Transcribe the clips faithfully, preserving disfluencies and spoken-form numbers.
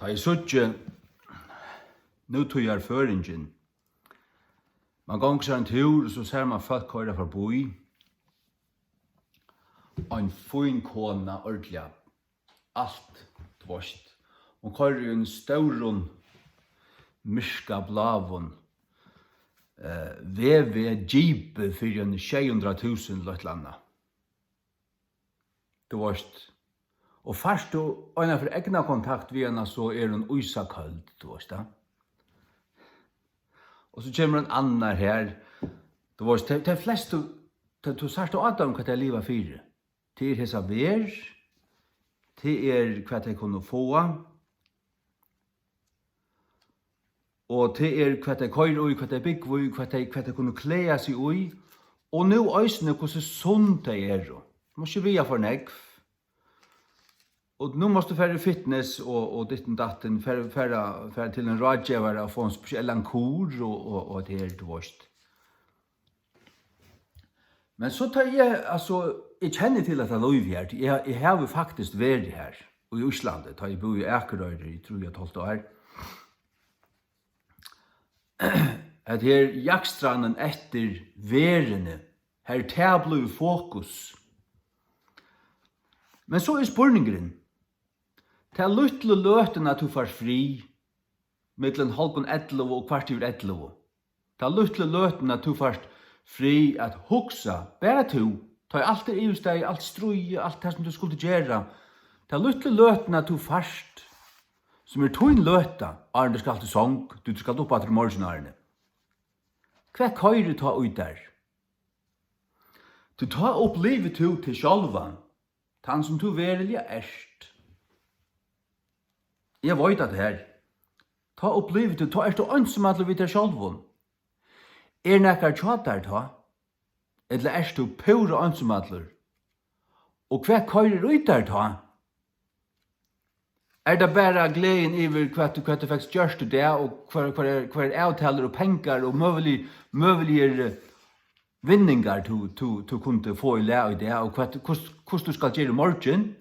Tá eg síggi nútíðarføroyingin, mann gongur sær ein túr, og so sær mann fólk koyra forbí. Ein fín kona, ordiliga alt, tú veist. Hon koyrir í einum stórum, myrkabláum, eh, V W Jeepi fyri eini sjey hundrað túsund, ella eitt ella annað. Tú veist. Og fært tú eina ferð eygnakontakt við hana, so er hon ísakøld, tú veist tað. Og so kemur ein annar her. Tú veist, tey, tey flestu, tey, tú sært á teimum, hvat tey liva fyri. Tað er hesa verð, tað er, hvat tey kunnu fáa. Og tað er, hvat tey koyra í, hvat tey búgva í, hvat tey, hvat tey kunnu klæða seg í, og nú eisini, hvussu sunn tey eru. Tú mást ikki viga for nógv. Og nú mást tú fara í fitness og, og ditten datten, fara, fara, fara til ein ráðgevara og fáa ein spesiellan kur og, og, og tað her, tú veist. Men so tá eg, altso, eg kenni til hetta lívið her, tí eg, eg havi faktiskt verið her í Íslandi, tá eg búði í Akureyri í trý og eitt hálvt ár. At her jakstranin eftir verðini, har tað blívur fokus. Men so er spurningurin, ta lítlu løtuna tú fært frið, millum hálvgum ellivu og kvart yvir ellivu, ta lítlu løtuna, tú fært frið at hugsa, bara tú, tá ið alt er yvirstaðið, alt stríðið, alt tað, sum tú skuldi gera, ta lítlu løtuna, tú fært, sum er tín løta, áðrenn tú skalt í song, tí tú skalt upp aftur í morgin árini. Hvat koyrir tá í tær? Tí tá upplivir tú teg sjálvan, tann sum tú veruliga ert. Eg veit, at her, tá upplivir tú, tá ert tú einsamallur við tær sjálvum. Er nakar hjá tær tá? Ella ert tú púra einsamallur? Og hvat koyrir í tær tá? Er tað bara gleðin yvir, hvat tú, hvat tú fekst gjørt í dag, og hvar, hvar er, hvar er avtalur og pengar og møgulig-, møguligir, eh, vinningar, tú, tú, tú kundi fáa í lag í dag, og hvat, hvussu, hvussu tú skal gera í morgin?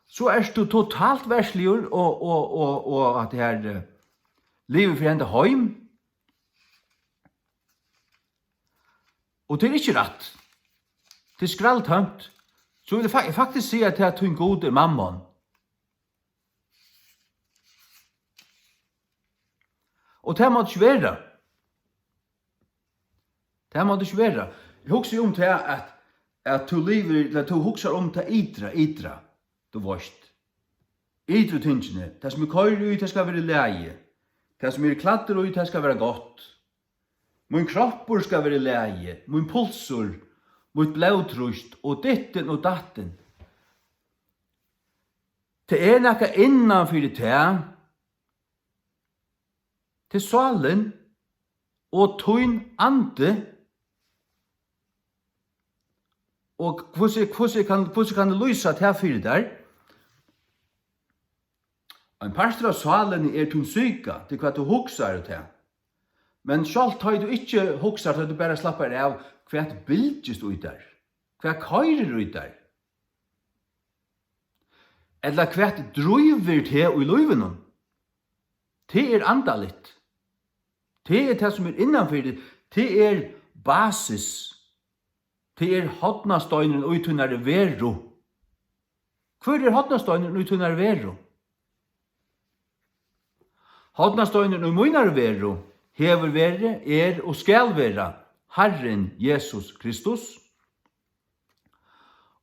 So ert tú totalt versligur og, og, og, og at tað her, eh, livir fyri henda heim. Og tað er ikki rætt. Tað er skralltømt. So vil eg fa-, faktiskt siga, at tín Gud er Mammon. Og tað má ikki vera. Tað má ikki vera. Eg hugsi um tað, at, at tú livir, ella tú hugsar um tað ytra, ytra, tú veist. Ytru tingini, tað sum eg koyri í, tað skal vera í lagi. Tað sum eg eri klæddur í, tað skal vera gott. Mín kroppur skal vera í lagi, mín pulsur, mítt blóðtrýst og dittin og dattin. Tað er nakað innan fyri tað. Tað er sálin og tín andi. Og hvussu, hvussu kann, hvussu kann eg lýsa tað fyri tær? Ein partur av sálini er tín psyka, tað er hvat tú hugsar og tað. Men sjálvt tá ið tú ikki hugsar, tá ið tú bara slappar av, hvat bylgist í tær? Hvat koyrir í tær? Ella hvat drívur teg í lívinum? Tað er andaligt. Tað er tað, sum er innanfyri. Tað er basis. Tað er hornasteinurin í tínari veru. Hvør er hornasteinurin í tínari veru? Hornasteinurin í mínari veru hevur verið, er og skal vera Harrin Jesus Kristus.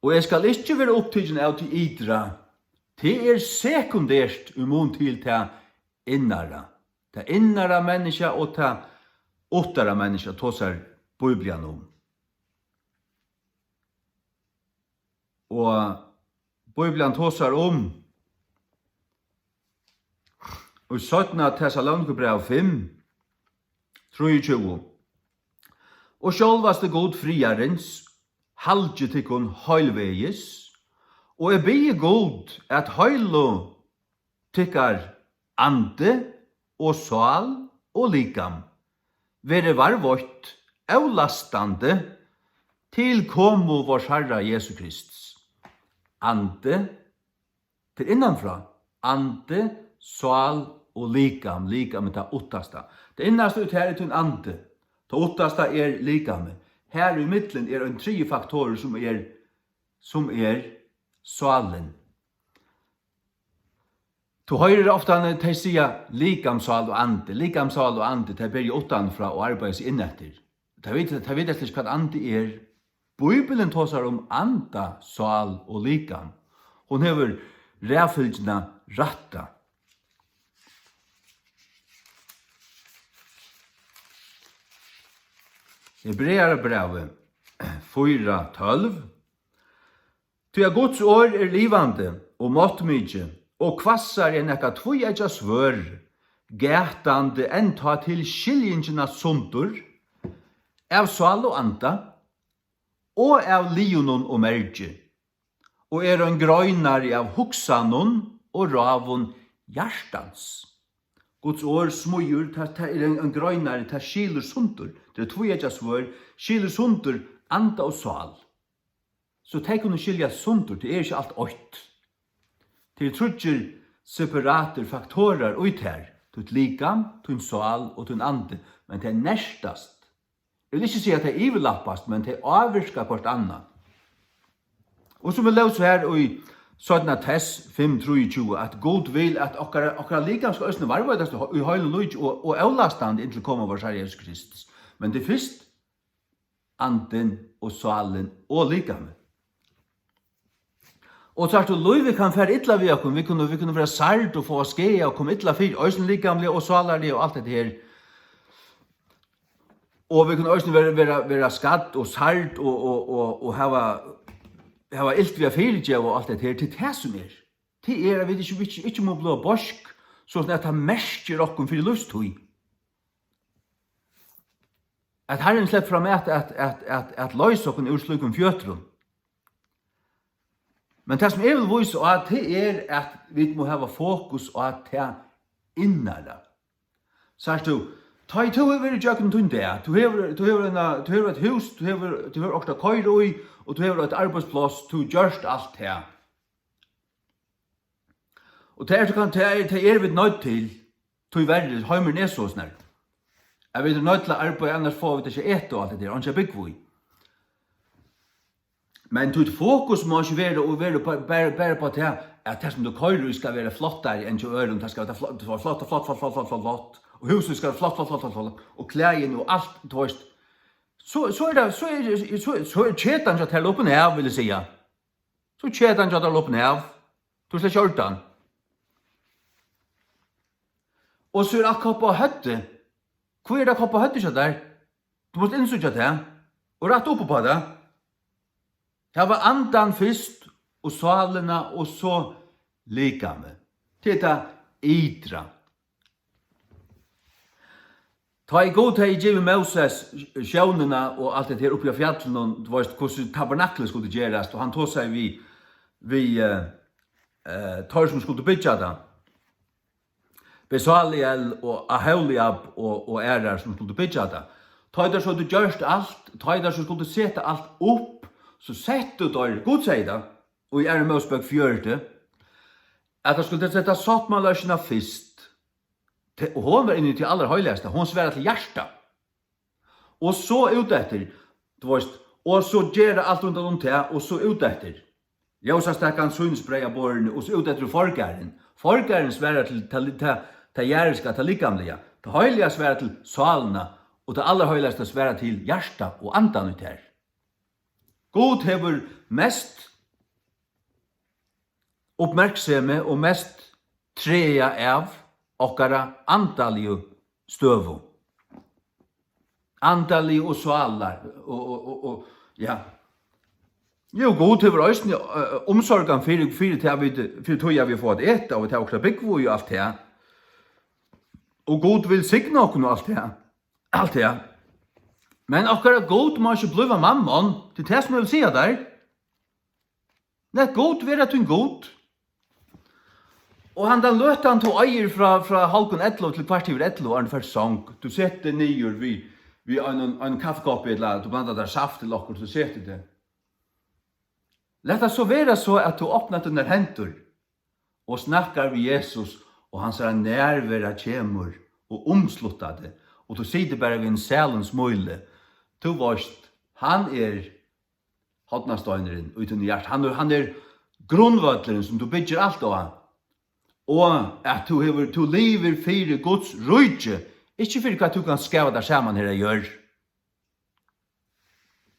Og eg skal ikki vera upptikin av tí ytra, tað er sekundert í mun til tað innara. Tað innara menniskja og tað uttara menniskja tosar Bíblian um. Og Bíblian tosar um í seinna Tessalonikabræv fimm, trýogtjúgu: Og sjálvasti Gud friðarins halgi tykkum heilvegis, og eg biði Gud, at heilu tykkara andi og sál og likam verði varðveitt ólastandi til komu vors Harra Jesu Krists. Andi, Tað er innanfrá. Andi, sál og likam. Likam er tað uttasta. Tað innasta í tær er tín andi. Tað uttasta er likamið. Har í millum er ein triði faktorur, sum er, sum er sálin. Tú hoyrir ofta, tey siga, likam, sál og andi. Likam, sál og andi, tey byrja uttanfrá og arbeiða seg inn eftir. Tey vita, tey vita slett ikki, hvat andi er. Bíblian tosar um anda, sál og likam. Hon hevur raðfylgjuna rætta. Hebrearabrævið fýra tólv. Tí at Guds orð er livandi og máttmikið og hvassari enn nakað tvíeggjað svørð, gatandi enntá til skiljingina sundur av sál og anda og av liðunum og mergi, og er ein greinari av hugsanum og ráðum hjartans. Guds orð smíður, tað, tað er ein, ein greinari, tað skilur sundur. Tað er tvíeggjað svørð, skilur sundur anda og sál. So tey kunnu skiljast sundur, tað er ikki alt eitt. Tað eru tríggir separatir faktorar í tær, títt likam, tín sál og tín andi, men tey nertast. Eg vil ikki siga, at tey yvirlappast, men tey ávirka hvørt annað. Og sum vit lósu her í seinna Tess fimm trýogtjúgu, at Gud vil, at okkara, okkara likam skal eisini varðveitast í heilum líki og, og ólastandi inntil koma vórs Harra Jesus Kristus. Men tað er fyrst andin og sálin og likamið. Og sært tú, lívið kann fara illa við okkum, vit kunnu, vit kunnu vera særd og fáa skaða og koma illa fyri, eisini likamliga og sálarliga og alt hetta her. Og vit kunnu eisini vera, vera, vera skadd og særd og, og, og, og hava, hava ilt við at fyrigeva og alt hetta her, til tað sum er. Tað er, at vit ikki, ikki, ikki mugu blíva beisk, so at tað merkir okkum fyri lívstíð. At Harrin sleppur fram at, at, at, at, at loysa okkum úr slíkum fjøtrum. Men tað, sum eg vil vísa á, tað er, at vit mugu hava fokus á tað innara. Sært tú, tá ið tú hevur verið gjøgnum tín dag, tú hevur, tú hevur eina, tú hevur eitt hús, tú hevur, tú hevur okkurt at koyra í, og tú hevur eitt arbeiðspláss, tú gjørt alt tað. Og tað er, tað er, tað eru vit noydd til, tíverri, heimurin er so snar. At vit eru noydd til at arbeiða, annars fáa vit ikki at eta og alt hetta her, einki at búgva í. Men títt fokus má ikki vera, og vera bara, bara, bara á tað, at tað, sum tú koyrir í, skal vera flottari enn hjá øðrum, tað skal vera flott, flott, flott, flott, flott, flott, flott, flott, og húsið skal vera flott, flott, flott, flott, flott, og klæðini og alt, tú veist. So, so er tað, so er, so, so er ketan hjá tær lopin av, vil eg siga. So ketan hjá tær lopin av. Tú ert slett ikki ordan. Og so er alt koppað á høvdið. Hví er tað koppað á høvdið hjá tær? Tú mást innsíggja tað. Og rætta upp upp á tað. Hava andan fyrst, og sálina, og so likamið. Tað er tað ytra. Tá ið Gud hevði givið Móses sjónina og alt hetta her uppi á fjallinum, tú veist, hvussu tabernaklið skuldi gerast, og hann tosaði við, við, eh, eh, teir, sum skuldu byggja tað. Besaliel og Aholiab og, og aðrar, sum skuldu byggja tað. Tá ið teir so høvdu gjørt alt, tá ið teir so skuldu seta alt upp, so settu teir, Gud segði tað, og í Aðru Mósebók fjøruti, at teir skuldu seta sáttmálaørkina fyrst. Te-, og hon var inni í tí allarheiligaste, hon svarar til hjarta. Og so út eftir, tú veist, og so gera alt rundan um tað, og so út eftir. Ljósastakan, sýnisheyðið á borðinum, og so út eftir forgarðin. Forgarðin svarar til tað, tað, tað jarðiska, tað likamliga. Tað heiliga svarar til sálina, og tað allarheilagasta svarar til hjarta og andan í tær. Gud hevur mest uppmerksemi og mest træða av okkara andaligu støðu. Andaligu og sálar og, og, og, og, ja. Jú, Gud hevur eisini, eh, umsorgan fyri, fyri tað, vit, fyri tí, at vit fáa at eta, og vit hava okkurt at búgva í og alt tað. Og Gud vil signa okkum og alt tað. Alt tað. Men okkara Gud má ikki blíva mammon. Tað er tað, sum eg vil siga tær. Lat Gud vera tín Gud. Og handan løtan tú eigur frá, frá hálvgum ellivu til kvart yvir ellivu, áðrenn tú fert í song, tú setur teg niður við, við einum, einum kaffikoppi, ella tú blandar tær saft til okkurt, tú setur teg. Lat tað so vera so, at tú opnar tínar hendur, og snakkar við Jesus, og hansara nærvera kemur og umsluttar teg, og tú situr bara við einum sælum smíli. Tú veitst, hann er hornasteinurin í tínum hjarta. Hann er, hann er grundvøllurin, sum tú byggir alt á. Og at tú hevur, tú livir fyri Guds ríki, ikki fyri hvat tú kanst skapa tær saman her á jørð.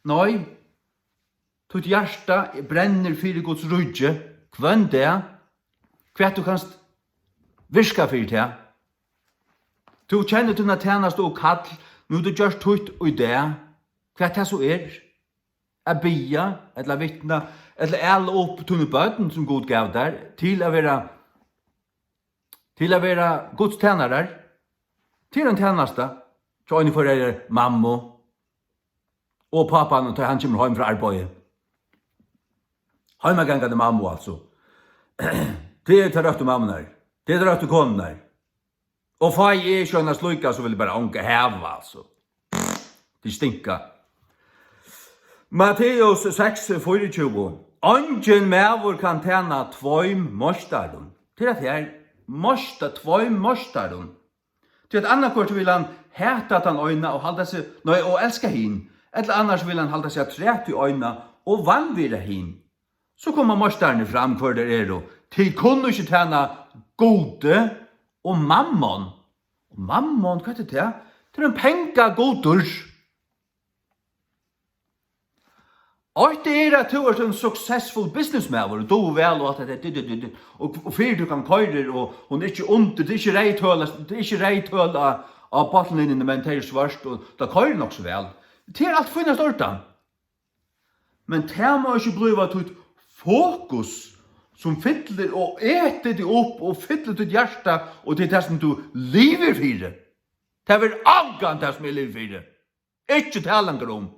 Nei, títt hjarta brennur fyri Guds ríki hvønn dag, hvat tú kanst virka fyri tað. Tú kennir tína tænastu og kall, nú tú gjørt títt í dag, hvat tað so er. At biðja, ella vitna, ella ala upp tíni børn, sum Gud gav tær, til at vera, til at vera Guds tænarar. Til ein tænasta, hjá eini foreldur, mammu og pápan, tá hann kemur heim frá arbeiði. Heimagangandi mammu, altso. Tað eru tær røttu mammurnar. Tað eru tær røttu konurnar. Og fái eg ikki eina slíka, so vil eg bara onga hava, altso. Tað stinka. Matteus seks fýraogtjúgu. Eingin maður kann tæna tveim meistarum. Tað er at her, meista, tveim meistarum. Tí at annaðhvørt vil hann hata tann eina og halda seg, nei, og elska hin, ella annars vil hann halda seg afturat í eina og vanvirða hin. So koma meistararnir fram, hvør teir eru. Tit kunnu ikki tæna Gudi og Mammon. Og Mammon, hvat er tað? Tað er ein pengagudur. Eitt er, at tú ert ein successful businessmaður, og dugir væl og alt hetta, dit, dit, dit, dit, og, og fyritøkan koyrir, og hon er ikki undir, tað er ikki reyð tøl, tað er ikki reyð tøl á, á botnlinjuni, men tað er svørt, og tað koyrir nokk so væl. Tað er alt fínasta ordan. Men tað má ikki blíva títt fokus, sum fyllir og etur teg upp og fyllir títt hjarta, og tað er tað, sum tú livir fyri. Tað verður ongan tað, sum eg livi fyri. Ikki tala longur um.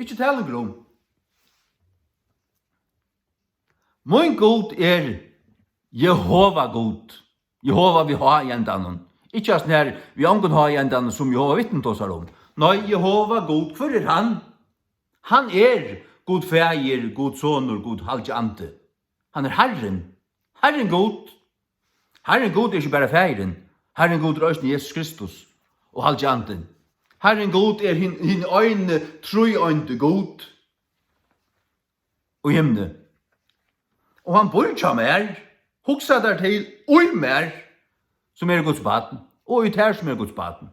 Ikki tala longur um. Mín Gud er Jehova Gud. Jehova við H í endanum. Ikki hasum her við ongum H í endanum, sum Jehova Vitni tosar um. Nei, Jehova Gud, hvør er hann? Hann er Gud Faðir, Gud Sonur, Gud Halgi Andi. Hann er Harrin. Harrin Gud. Harrin Gud er ikki bara Faðirin. Harrin Gud er eisini Jesus Kristus og Halgi Andin. Harrin Gud er hin, hin eini tríeindi Gud í himni. Og hann býr hjá mær. Hugsa tær til, í mær, sum er Guds barn, og í tær, sum er Guds barn.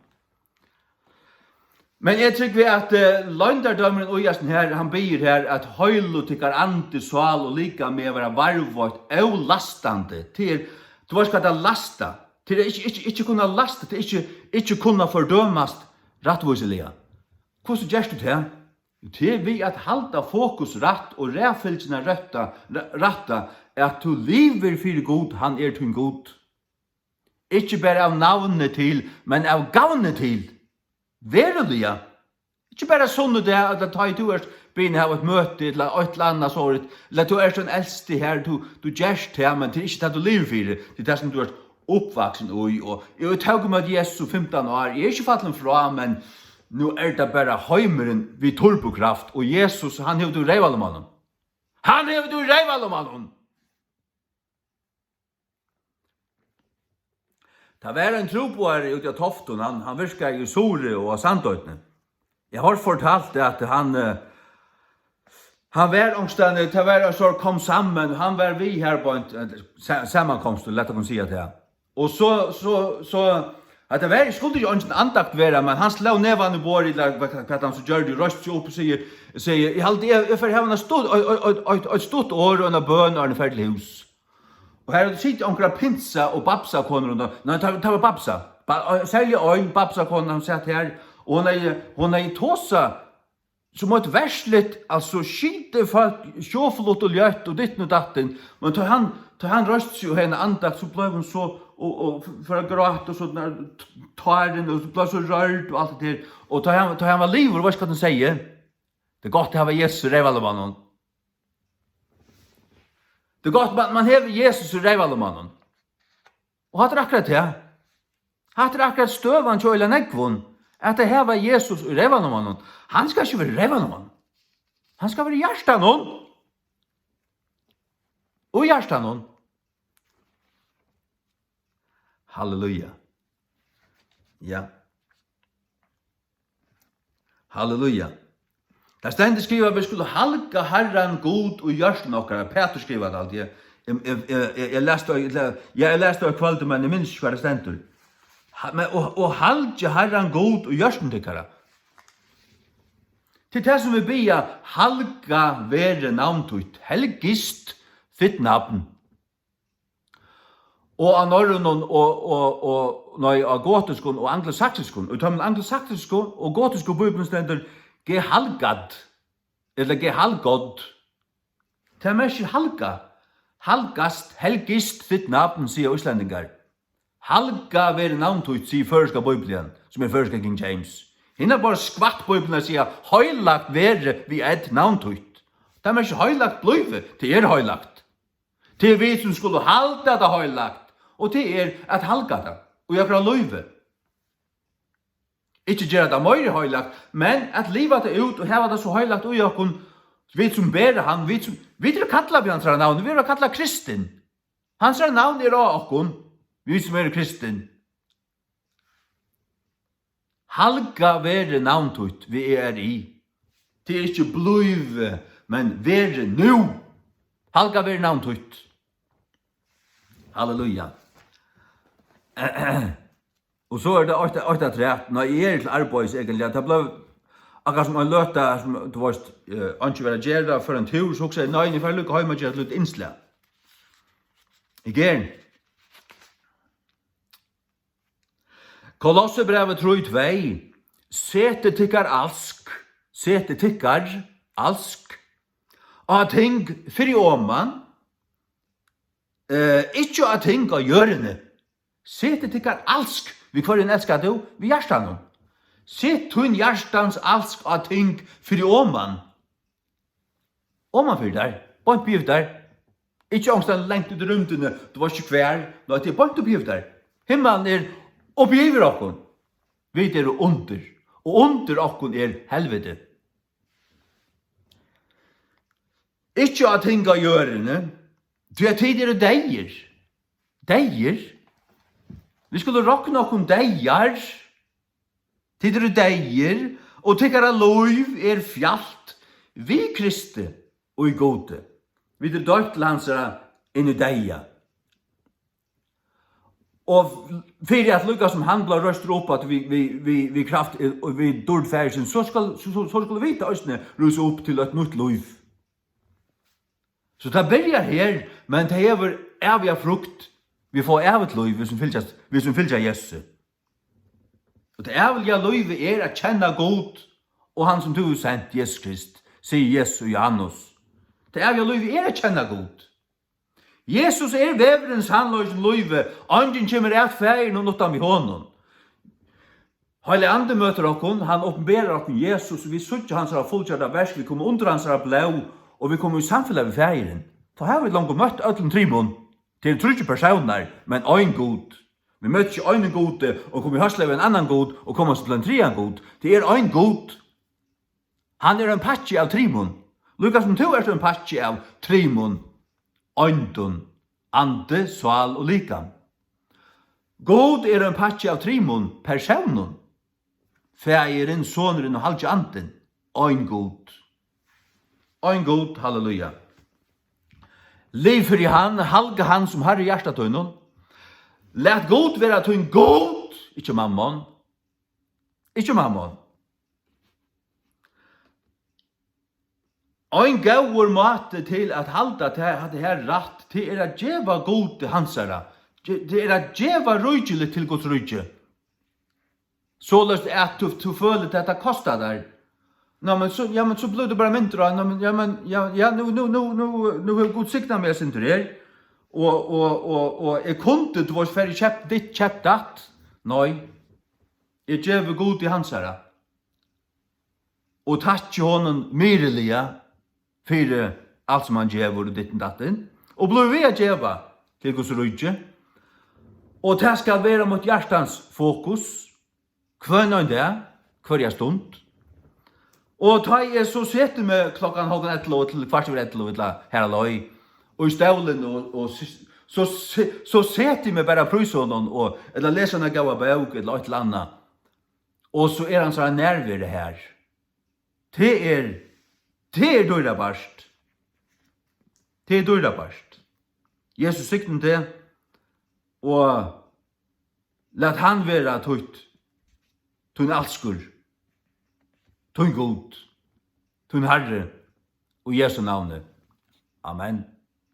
Men eg trúgvi, at, eh, loyndardómurin í hasum her, hann biður her, at heilu tykkara andi, sál og likami at vera varðveitt ólastandi. Tað er, tú veitst hvat, at lasta. Tað er ikki, ikki, ikki kunna lasta, tað er ikki, ikki kunna fordømast rættvísiliga. Hvussu gert tú tað? Tað er við at halda fokus rætt og raðfylgjuna røtta, ra-, rætta, at tú livir fyri Gud, hann er tín Gud. Ikki bara av navni til, men av gavni til. Veruliga. Ikki bara sunnudag, ella tá ið tú ert byrjað at hava eitt møti, ella eitt ella annað sovorðið, ella tú ert ein elsti her, tú, tú gert tað, men tað er ikki tað, tú livir fyri. Tað er tað, sum tú ert uppvaksin í, og eg tók ímóti Jesus í fimtan ár. Eg eri ikki fallin frá, men nú er tað bara heimurin við turbokraft, og Jesus, hann hevur tú í reyvalummanum. Hann hevur tú í reyvalummanum. Tað var ein trúboðari úti á Toftum, hann, hann virkaði í Suðuroy og á Sandoynni. Eg havi hoyrt fortalt at hann, eh, hann var onkrastaðni, tað var ein sort kom saman, hann var við har beint, eh, sa-, samankomstur, lat okkum siga tað. Og so, so, so, at tað var, skuldi ikki eingin andakt vera, men hann sló nevan í borðið, ella hvat, hvat hann so gjørdi, reisti seg upp og sigur, sigur, eg haldi, eg, eg fer hava eina stutt, eitt, eitt, eitt, eitt stutt orð og eina bøn, áðrenn eg fari til hús. Og her sita onkrar pinsa- og babsakonur rundan. Nei, tað, tað var babsa. Ba-, og serliga ein babsakona, hon sat her, og hon hevði, hon hevði tosað sum eitt versligt, altso, skitið fólk, sjófult og ljótt og ditten og datten. Men tá hann, tá hann reisti seg og hevði eina andakt, so bleiv hon so, og, og f-, fór at gráta, og so den der t-, tárin, og so bleiv so rørd og alt det der. Og tá hann, tá hann var liðugur, veitst hvat hon segði? Tað er gott at hava Jesus í reyvalummanum. Tað er gott, man, man hevur Jesus í reyvalummanum. Og hatta er akkurát tað. Hatta er akkurát støðan hjá øgiliga nógvum, at tey hava Jesus í reyvalummanum. Hann skal ikki vera í reyvalummanum. Hann skal vera í hjartanum. Og í hjartanum. Halleluja. Ja. Halleluja. Tað stendur skrivað, vit skulu halga Harran Gud í hjørtum okkara. Pætur skrivar tað, haldi eg. Eg, eg, eg, eg, eg las tað, eg, ja, eg las tað í kvøld, men eg minnist ikki, hvar tað stendur. Ha-, men, og, og halgi Harran Gud í hjørtum tykkara. Til tað sum vit biðja, halga veri navn títt, helgist títt navn. Og á norrønum og, og, og, nei, á gotiskum og anglosaksiskum. Í teimum anglosaksisku og gotisku bíbliunum stendur gehalgad, ella gehalgod. Tað merkir halga. Halgast, helgist títt navn, siga íslendingar. Halga veri navn títt, sigur føroyska bíblian, sum er føroyska King James. Hinar báðar skvattbíbliurnar siga, heilagt veri við ð navn títt. Tað merkir heilagt blívi, tað er heilagt. Tað er vit, sum skulu halda tað heilagt, og tað er at halga tað í okkara lívi. Ikki gera tað meiri heilagt, men at liva tað út og hava tað so heilagt í okkum, vit sum bera hann, vit sum, vit eru kallað við hansara navni, vit eru kallað kristin. Hansara navn er á okkum, vit sum eru kristin. Halga veri navn títt við E R I. Tað er ikki blívi, men veri nú. Halga veri navn títt. Halleluja. Og so er tað eitt, eitt afturat. Nei, eg eri til arbeiðis eigentliga. Tað bleiv akkurát sum ein løta, sum, tú veist, eh, einki var at gera, før ein túr, so hugsaði eg, nei, eg fari líka heim at gera eitt lítið innslag. Eg geri. Kolossebrævið trý tvey, setið tykkara alsk, setið tykkara alsk, á ting fyri oman, eh, ikki á ting á jørðini. Setið tykkara alsk, við hvørjum elskar tú? Við hjartanum. Set tín hjartans alsk á ting fyri oman. Oman fyri tær, beint yvir tær. Ikki onkustaðni langt út í rúmdini, tú veitst ikki hvar, nei, tað er beint uppi yvir tær. Himmalin er uppi yvir okkum. Vit eru undir, og undir okkum er helviti. Ikki á ting á jørðini, tí at tit eru deyðir. Deyðir? Vit skulu rokna okkum deyðar. Tit eru deyðir, og tykkara lív er fjalt við Kristi í Gudi. Vit eru doypt til hansara inn í deyða. Og fyri at líka sum hann bleiv reistur upp at við, við, við, við kraft og við dýrd Faðirsins, so skal, so, so, so skulu vit eisini rísa upp til eitt nýtt lív. So tað byrjar her, men tað hevur æviga frukt. Vit fáa ævigt lív, vit sum fylgjast, vit sum fylgja Jesusi. Og tað æviga lívið er at kenna Gud og hann sum tú hevur sent, Jesus Krist, sigur Jesus og Johannes. Tað æviga lívið er at kenna Gud. Jesus er vegurin, sannleikin, lívið. Eingin kemur at Faðirinum uttan við honum. Heilagi Andi møtir okkum, hann opinberar okkum Jesus, og vit síggja hansara fullgjørda verk, vit koma undir hansara blóð, og vit koma í samfelag við Faðirin. Tá hava vit longu møtt øllum trimum. Tað eru tríggir persónar, men ein Gud. Vit møta ikki einum Gudi og koma í hoyrslu við ein annan Gud og koma so til ein triðjan Gud. Tað er ein Gud. Hann er ein pakki av trimum. Líka sum tú ert ein pakki av trimum eindum, andi, sál og likam. Gud er ein pakki av trimum persónum. Faðirin, Sonurin og Halgi Andin. Ein Gud. Ein Gud, halleluja. Liv fyri hann, halga hann sum Harra í hjarta tínum. Lat Gud vera tín Gud, ikki mammon. Ikki mammon. Ein góður máti til at halda tað, hatta her rætt, tað er at geva Gudi hansara. Ge-, tað er at geva ríkiligt til Guds ríki. Soleiðis at tú, tú følir tað, tað kostar tær. Ná, men so, ja, men so blívur tú bara mintur á, ná, men, ja, men, ja, ja, nú, nú, nú, nú, nú hevur Gud signað meg eitt sindur her. Og, og, og, og eg kundi, tú veist, farið keypt ditt, keypt datt. Nei. Eg gevi Gudi hansara. Og takki honum myriliga fyri alt sum hann gevur og ditten datten. Og blív við at geva til Guds ríki. Og tað skal vera mítt hjartans fokus. Hvønn ein dag, hvørja stund. Og tá eg so seti meg klokkan hálvgum ellivu til kvart yvir ellivu, ella har á leið, og í stólin, og, og s-, so, se-, so seti eg meg bara at prísa honum, og, ella lesa eina góða bók, ella eitt ella annað. Og so er hansara nærvera her. Tað er, tað er dýrabært. Tað er dýrabært. Jesus signi teg, og lat hann vera títt, tín alskur, tín Gud, tín Harri, í Jesu navni. Amen.